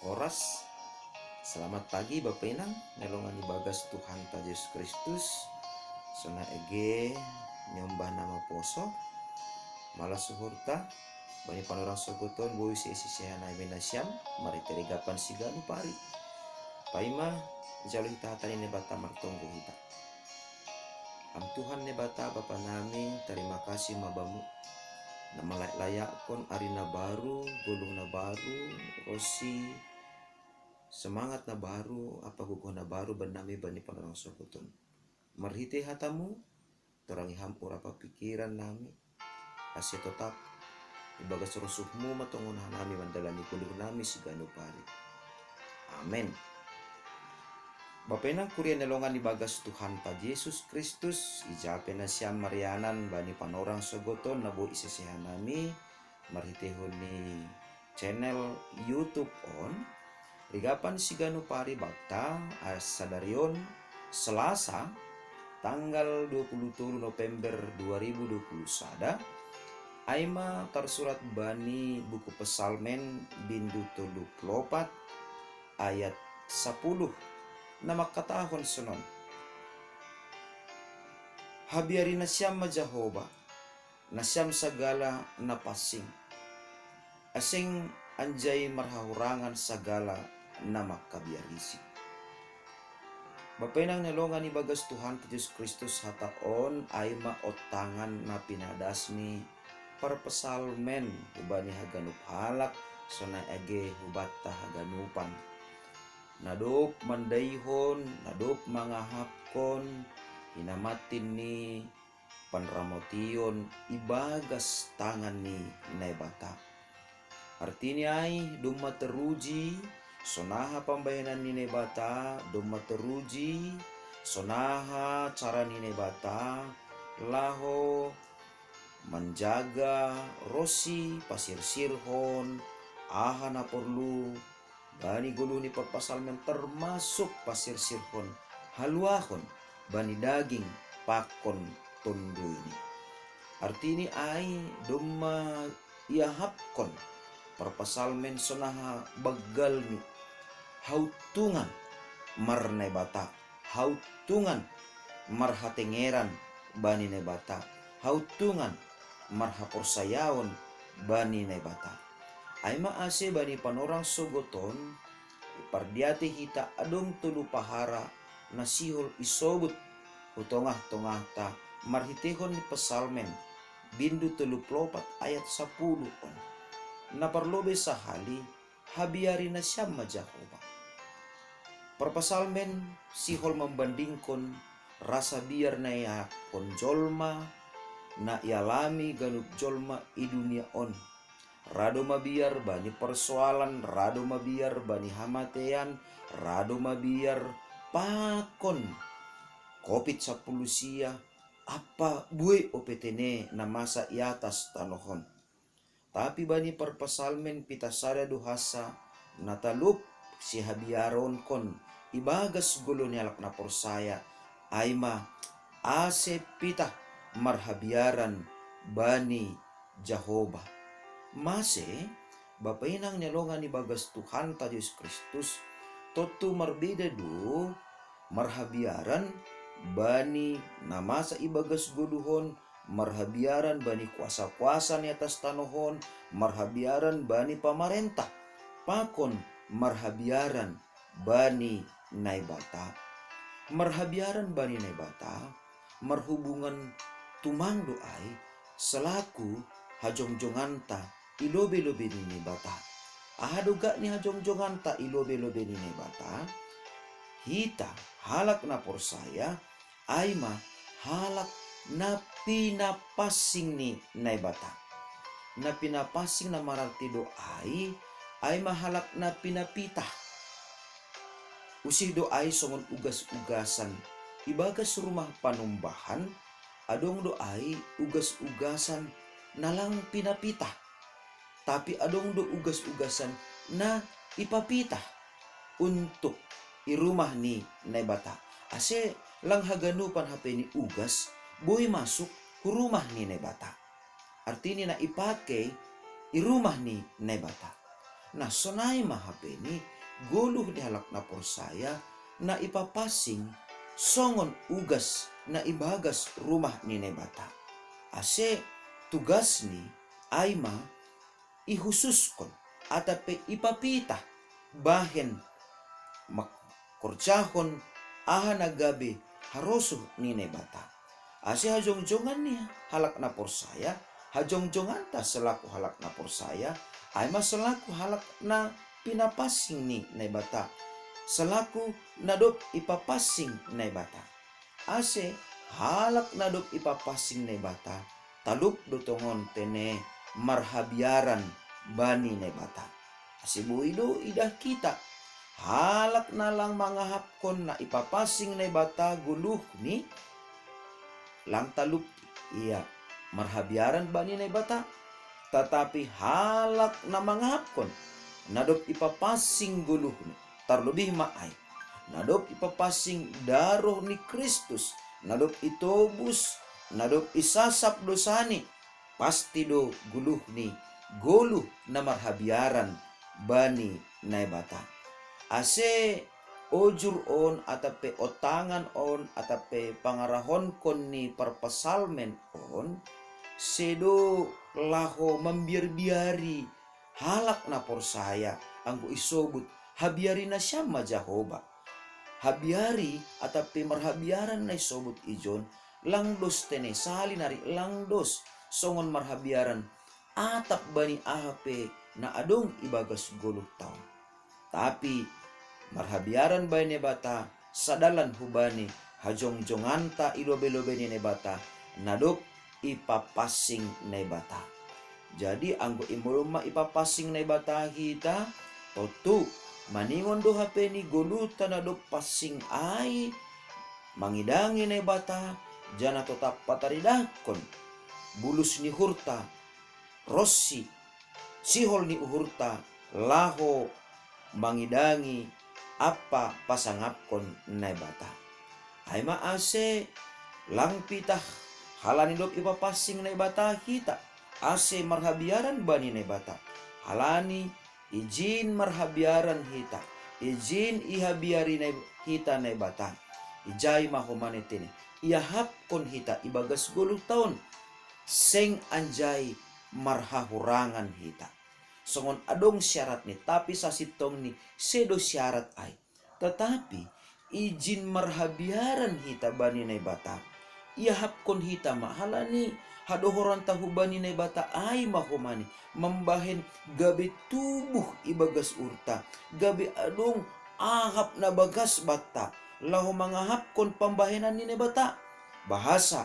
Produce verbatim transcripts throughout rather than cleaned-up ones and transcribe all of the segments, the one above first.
Horas. Selamat pagi Bapa Inang, nelongan ibagas Tuhanta Jesus Kristus. Sona ege nyombah nama poso. Malas suhurta bani panorang sogoton, boi si isi sehanai menasiam, mari terigapan siganu pari. Paima jalo hita hatani Naibata martonggo hita. Am Tuhan Naibata Bapa nami, tarima kasih ma Bamu. Na malayak-layakkon ari na baru, goluh na baru, rosi semangat na baru, apa gogoh na baru bannami bani panorang sogoton. Marhite hatamu, torangi ham urapa pikiran nami, ase totap ibagas rosuhmu matongon hanami mandalani goluh nami siganu pari. Amen. Bapa Inang kuria nelongan ibagas Tuhanta Jesus Kristus, ijape nasiam marianan bani panorang sogoton na boi isesehanami marhitehon ni channel YouTube on. Rigapan siganu pari banta, a sadari on Selasa tanggal dua puluh tolu November dua ribu dua puluh sada, aima tarsurat bani buku Psalmen bindu tolu puluh opat ayat sapuluh, na mangkatahon sonon: Habiari nasiam ma Jahowa, nasiam sagala na pansing, asing anjai marhahurangan sagala na mangkabiarisi. Bapa Inang nelongan ibagas Tuhanta Jesus Kristus, hata on aima ontangan na pinadas ni parpsalmen hubani haganup halak, sona age hubanta haganupan. Na dob mandaihon, na dob mangahapkon hinamantin ni panramotion ibagas tangan ni Naibata. Artini ai domma teruji sonaha pambahenan ni Naibata, domma teruji sonaha cara ni Naibata laho manjaga ronsi pasirsirhon aha na porlu bani goluh ni parpsalmen, termasuk pasirsirhon haluahon bani daging pakon tonduini. Artini ai domma iahapkon parpsalmen sonaha banggalni hautungan marnaibata, hautungan marhatengeran bani Naibata, hautungan marhaporsayaon bani Naibata. Aima ase bani panorang sogoton, ipardiate hita adong tolu pahara na sihol isobut hu tongah-tongahta marhitehon ni Psalmen bindu tolu puluh opat ayat sapuluh on. Na parlobei sahali, habiari nasiam ma Jahowa. Parpsalmen sihol mambandingkon rasa biar na iakkon jolma, na ialami ganup jolma i dunia on. Rado mabiar bani parsoalan, rado mabiar bani hamatean, rado mabiar pakon covid sapuluh sia, apa buei opetene na masa i atas tanohon. Tapi bani parpsalmen pita sada do hansa na talup sihabiaronkon ibagas goluh ni halak na porsaya, aima ase pita marhabiaran bani Jahowa. Mase, Bapa Inang nelongan ibagas Tuhanta Jesus Kristus, tontu marbeda do marhabiaran bani na masa ibagas goluh on, marhabiaran bani kuasa-kuasa ni atas tanohon, marhabiaran bani pamarentah, pakon marhabiaran bani Naibata. Marhabiaran bani Naibata marhubungan tumang do ai selaku hajongjonganta i lobei-lobei ni Naibata. Aha do gak ni hajongjonganta i lobei-lobei ni Naibata? Hita halak na porsaya, aima halak na pinapansing ni Naibata. Na pinapansing na mararti do ai, aima halak na pinapitah. Usih do ai songon ugas-ugasan ibagas rumah panumbahan, adong do ai ugas-ugasan na lang pinapitah, tapi adong do ugas-ugasan na ipapitah untuk i rumah ni Naibata. Ase lang haganupan hape ni ugas boi masuk hu rumah ni Naibata. Artini na ipake i rumah ni Naibata. Na sonai ma hapeni goluh ni halak na porsaya na ipapassing songon ugas na ibagas rumah ni Naibata. Ase tugasni ai ma ihususkon atap pe ipapitah bahen mangkorjahon aha na gabe harosuh ni Naibata. Ase hajongjongan ni halak na porsaya, hajongjonganta selaku halak na porsaya, ai ma selaku halak na pinapassing ni Naibata, selaku na dob ipapassing Naibata. Ase halak na dob ipapassing Naibata, talup do tongon tene marhabiaran bani Naibata. Ase boi do idah hita halak na lang mangahapkon na ipapassing Naibata goluhni, lang talup ia marhabiaran bani Naibata, tatapi halak na mangahapkon na dob ipapassing goluhni, tarlobih ma ai na dob ipapassing daroh ni Kristus, na dob itobus, na dob isasap dosani, pasti do goluhni goluh na marhabiaran bani Naibata. Ase ojur on atap pe ontangan on atap pe pangarahonkon ni parpasalmen on, sedo laho mambiarbiari halak na porsaya anggo isobut, habiari nasiam ma Jahowa. Habiari atap pe marhabiaran na isobut ijon, lang dos tene sali nari, lang dos songon marhabiaran atap bani aha pe na adong ibagas goluh taon. Tapi marhabiaran bani Naibata sadalan hubani hajongjonganta i lobei-lobei ni Naibata na dob ipapassing Naibata. Jadi anggo imo domma ipapassing Naibata hita, tontu maningon do hapeni goluhta na dob passing ai mangidangi Naibata, janah totap pataridahkon bulus ni uhurta ronsi sihol ni uhurta laho mangidangi ampa pasangapkon Naibata. Ai ma ase lang pitah halani dob ipapassing Naibata hita, ase marhabiaran bani Naibata, halani ijin marhabiaran hita, ijin ihabiari Nai-, hita Naibata. Ijai ma homa ni tene iahapkon hita ibagas goluh taon, seng anjai marhahurangan hita. Songon adong syaratni, tapi sasintongni sedo syarat ai. Tetapi ijin marhabiaran hita bani Naibata, iahapkon hita ma halani hadohoranta hubani Naibata, ai ma homa ni mambahen gabe tubuh ibagas uhurta, gabe adong ahap na bagas banta laho mangahapkon pambahenan ni Naibata. Bahasa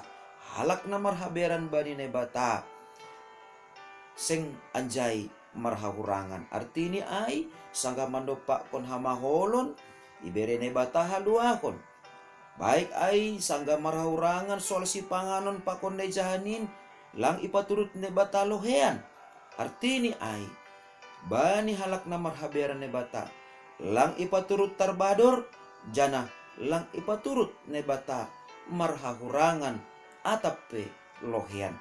halak na marhabiaran bani Naibata seng anjai marhahurangan. Artini ai, sanggah mandompakkon hamaholon, ibere Naibata haluahon. Baik ai sanggah marhahurangan soal sipanganon pakon na ijahanin, lang ipaturut Naibata lohean. Artini ai, bani halak na marhabiaran Naibata, lang ipaturut tarbador, janah lang ipaturut Naibata marhahurangan atap pe lohean.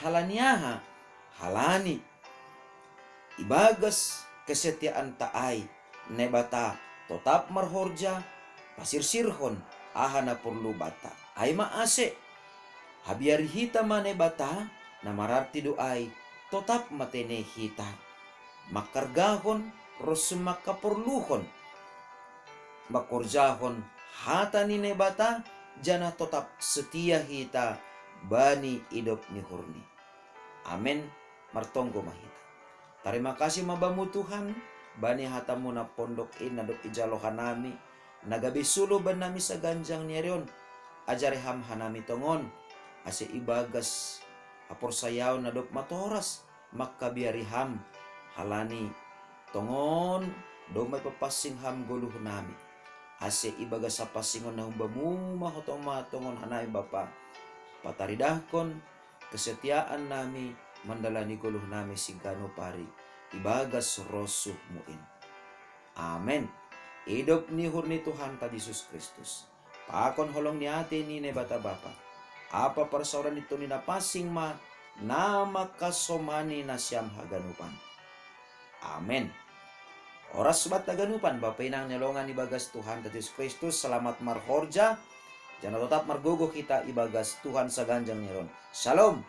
Halani aha? Halani ibagas kesetiaanta ai, Naibata totap marhorja, pasirsirhon aha na porlu banta. Ai ma ase, habiari hita ma Naibata, na mararti do ai, totap ma tene hita mangkargahon ronsi mangkaporluhon, mangkorjahon hata ni Naibata, janah totap setia hita bani idop ni uhurni. Amen. Martonggo ma hita. Tarima kasih ma Bamu Tuhan, bani hataMu na pondok in na dob ijalo hanami, na gabe suluh bannami saganjang ni ari on. Ajari Ham hanami tongon, ase ibagas haporsayaon na dob matoras mangkabiari Ham, halani tongon domma ipapansing Ham goluhnami. Ase ibagas hapansingon na humbaMu ma hotong ma tongon hanami Bapa, pataridahkon kesetiaannami mandalani goluhnami siganup ari ibagas rosuhMu in. Amen. Idop ni uhur ni Tuhanta Jesus Kristus, pakon holong ni atei ni Naibata Bapa, ampa parsaoran ni Tondi Napansing ma na mangkasomani nasiam haganupan. Amen. Oras bat taganupan, bapa inang ni alongan ibagas Tuhan ta Jesus Kristus, salamat marhorja, janah totap margogoh kita ibagas Tuhan saganjang ni alon. Shalom.